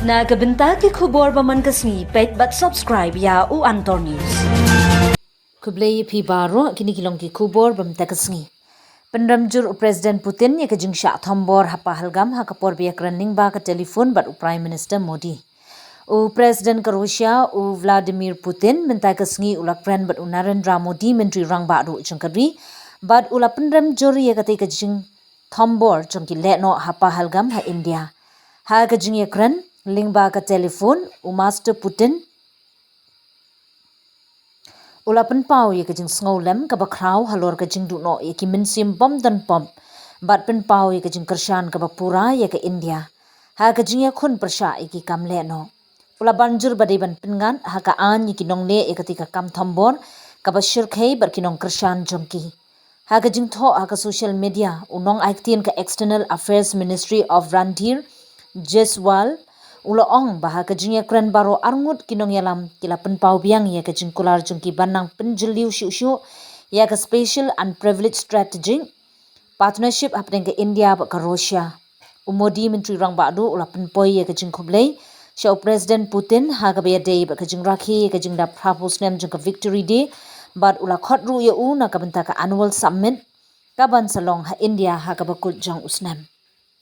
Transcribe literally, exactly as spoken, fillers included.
Na ka bynta ki khubor ba man ka sngi, peit bad subscribe ïa u Antor News. Khublei ïa phi baroh, kine ki long ki khubor ba mynta ka sngi. Pynrem jur u President Putin ïa ka jingshah thombor ha Pahalgam ha ka por ba ïakren lyngba ka telephone bad u Prime Minister Modi. U President ka Russia u Vladimir Putin mynta ka sngi u la kren bad u Narendra Modi, Myntri Rangbah Duh jong ka ri, bad u la pynrem jur ïa katei ka jingthombor jong ki lehnoh ha Pahalgam ha India. Ha ka jingïakren lyngba ka telephone, u Master Putin u la pynpaw ïa ka jingsngewlem kaba khraw halor ka jingduh noh ïa ki mynsiem bym don pop, bad pynpaw ïa ka jingkyrshan kaba pura ïa ka India ha ka jingïakhun pyrshah ïa ki kam lehnoh. U la ban jur ba dei ban pynngat ha ka aiñ ïa ki nongleh ïa katei ka kam thombor kaba shyrkhei bad ki nongkyrshan jong ki. Ha ka jingthoh ha ka social media, u nongai ktien ka External Affairs Ministry u Randhir Jaiswal u la ong ba ha ka jingïakren baroh arngut ki nongïalam ki la pynpaw biang ïa ka jingkular jong ki ban nang pynjylliew shuh shuh ïa ka Special and Privileged Strategic Partnership hapdeng ka India bad ka Russia. U Modi, Myntri Rangbah Duh, u la pynpoi ïa ka jingkhublei sha u President Putin ha kaba ïadei bad ka jingrakhe ïa ka jingdap phra phew snem jong ka Victory Day, bad u la khot ruh ïa u na ka bynta ka Annual Summit kaban sa long ha India ha kaba kut jong u snem.